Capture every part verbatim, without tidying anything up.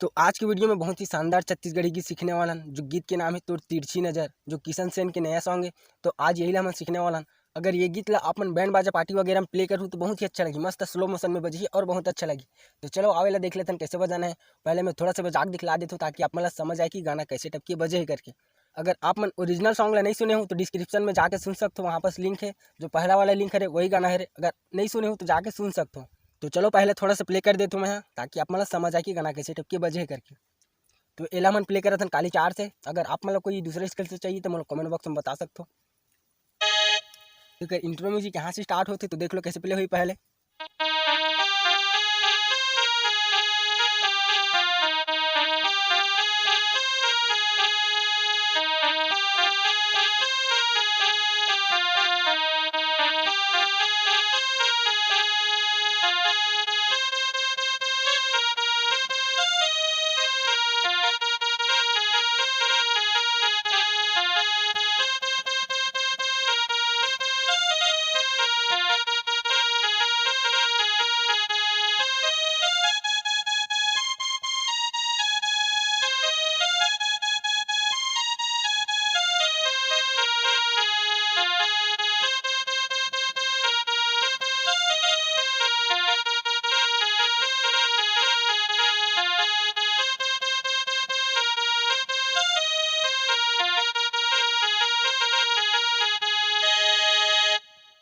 तो आज के वीडियो में बहुत ही शानदार छत्तीसगढ़ी गीत सीखने वाला हन, जो गीत के नाम है तोर तिरछी नजर, जो किशन सेन के नया सॉन्ग है। तो आज यही ला हमन सीखने वाला हन। अगर ये गीत ला अपन बैंड बाजा पार्टी वगैरह में प्ले करहू तो बहुत ही अच्छा लगी, मस्त स्लो मोशन में बजही और बहुत अच्छा लगी। तो चलो आवे ला देख लेथन कैसे बजाना है। पहले मैं थोड़ा सा बजा के दिखला देता हूँ ताकि आप मन ला समझ आए कि गाना कैसे टाइप के बजे है करके। अगर आप मन ओरिजिनल सॉन्ग ला नहीं सुने हो तो डिस्क्रिप्शन में जाके सुन सकते हो, वहाँ पास लिंक है, जो पहला वाला लिंक है वही गाना है। अगर नहीं सुने हो तो जाके सुन सकते हो। तो चलो पहले थोड़ा सा प्ले कर देता हूँ मैं यहाँ, ताकि आप मन ला समझ आए कि गाना कैसे टाइप के बजे है करके। तो एला हमन प्ले करत हन काली चार से। अगर आप मन ला कोई दूसरे स्केल से चाहिए तो मोला कमेंट बॉक्स में बता सकते हो। तो इंट्रो म्यूजिक यहाँ से स्टार्ट होते, तो देख लो कैसे प्ले हुई पहले।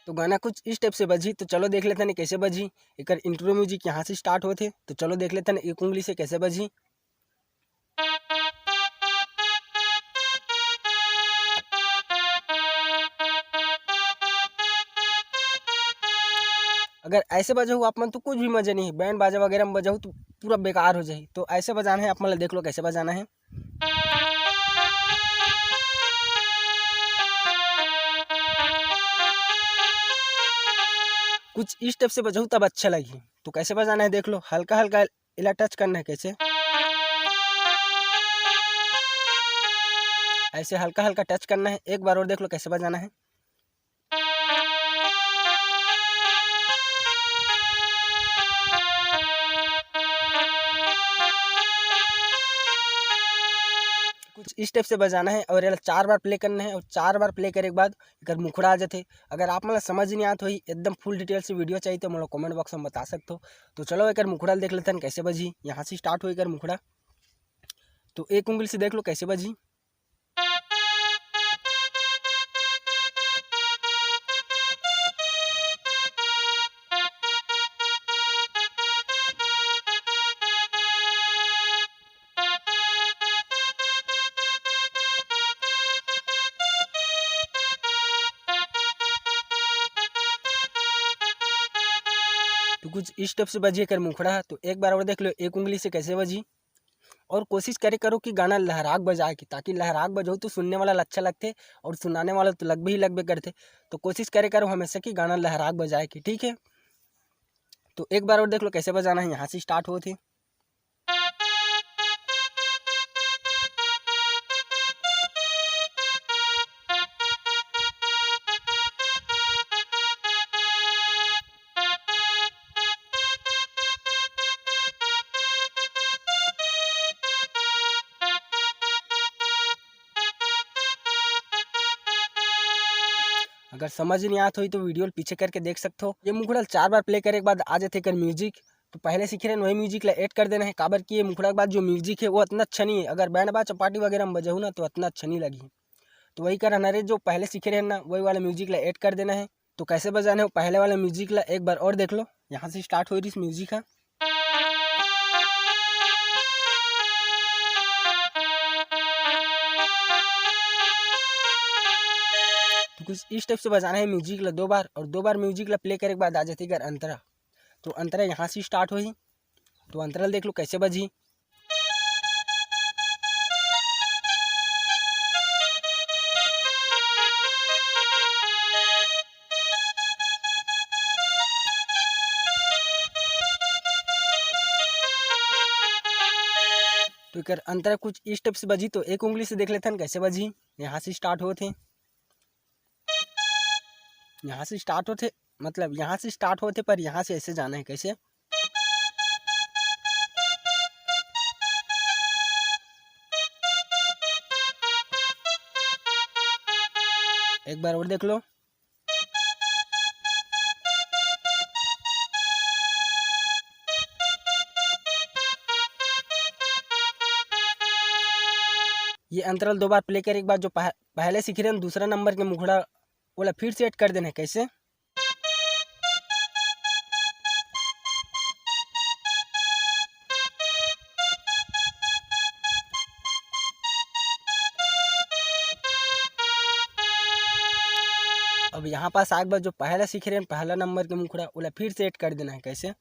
तो गाना कुछ इस टाइप से बजही, तो चलो देख लेथन कैसे बजही। एकर इंट्रो म्यूजिक यहाँ से स्टार्ट होथे, तो चलो देख लेथन एक उंगली से कैसे बजही। अगर ऐसे बजाहू आप मन तो कुछ भी मजा नहीं है, बैंड बाजा वगैरह में बजाहू तो पूरा बेकार हो जाही। तो ऐसे बजाना है, आप मन ला देख लो कैसे बजाना है। कुछ इस टाइप से बजाहू तब अच्छा लगही। तो कैसे बजाना है देख लो, हल्का हल्का एला टच करना है। कैसे? ऐसे हल्का हल्का टच करना है। एक बार और देख लो कैसे बजाना है। कुछ इस टाइप से बजाना है और एला चार बार प्ले करना है और चार बार प्ले करे के बाद एकर मुखड़ा आ जाथे। अगर आप मन ला समझ नहीं आत होही, एकदम फुल डिटेल से वीडियो चाहिए तो मोला कमेंट बॉक्स में बता सकते हो। तो चलो एकर मुखड़ा देख लेथन कैसे बजही। यहाँ से स्टार्ट हो एकर मुखड़ा, तो एक उंगली से देख लो कैसे बजही। तो कुछ इस टाइप से बजी एकर मुखड़ा ह। तो एक बार और देख लो एक उंगली से कैसे बजी। और कोशिश करे करो कि गाना लहराक बजाए के, ताकि लहराक बजाओ तो सुनने वाला ला अच्छा लगथे और सुनाने वाला तो लगबे ही लगबे करथे। तो कोशिश करे करो हमेशा कि गाना लहराक बजाए के, ठीक है। तो एक बार और देख लो कैसे बजाना है, यहाँ से स्टार्ट होत हे। अगर समझ नहीं आत होही तो वीडियो ल पीछे करके देख सकथो। ये मुखड़ा ल चार बार प्ले करे के बाद आ जाथे एकर म्यूजिक। तो पहले सीखे रहन वही म्यूजिक ला ऐड कर देना है, काबर कि ये मुखड़ा के बाद जो म्यूजिक है वो अतना अच्छा नहीं है। अगर बैंड बाजा पार्टी वगैरह में बजाहू ना तो अतना अच्छा नहीं लगही। तो वही करना है, जो पहले सीखे रहन ना वही वाला म्यूजिक ला ऐड कर देना है। तो कैसे बजाना है वो पहले वाला म्यूजिक ला एक बार और देख लो। यहाँ से स्टार्ट हो रही म्यूजिक है। तो कुछ इस टाइप से बजाना है म्यूजिक ला दो बार, और दो बार म्यूजिक ला प्ले करे के बाद आ जाथे एकर अंतरा। तो अंतरा यहाँ से स्टार्ट होही। तो अंतरा ल देख लो कैसे बजही। तो एकर अंतरा कुछ इस टाइप से बजही। तो एक उंगली से देख लेथन कैसे बजही। यहाँ से स्टार्ट होत हे, यहाँ से स्टार्ट होत हे, मतलब यहाँ से स्टार्ट होत हे, पर यहाँ से ऐसे जाना है। कैसे? एक बार और देख लो। ये अंतरल दो बार प्ले करे के बाद जो पह-, पहले सीखे रहेन दूसरा नंबर के मुखड़ा, ओला फिर से एड कर देना है। कैसे? अब यहाँ पास आग बाद जो पहला सीखे रहेन पहला नंबर के मुखड़ा, ओला फिर से एड कर देना है। कैसे?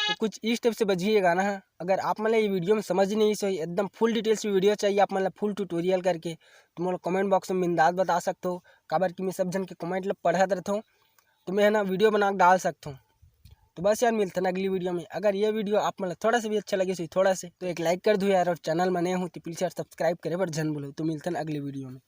तो कुछ इस टाइप से बजही ये गाना है। अगर आप मन ला ये वीडियो में समझ नहीं सो, एकदम फुल डिटेल्स वीडियो चाहिए आप मन ला, फुल ट्यूटोरियल करके, तो मोला कमेंट बॉक्स में बिंदास बता सकते हो, काबर कि मैं सब जन के कमेंट ला पढ़त रहता हूँ, तो मैं है ना वीडियो बना के डाल सकता हूँ। तो बस यार, मिलते हैं अगली वीडियो में। अगर ये वीडियो आप मन ला थोड़ा सा भी अच्छा लगे सो, थोड़ा से, तो एक लाइक कर दो यार, और चैनल में नए हो तो प्लीज यार सब्सक्राइब करे बर झन भूलो। तो मिलते हैं अगली वीडियो में।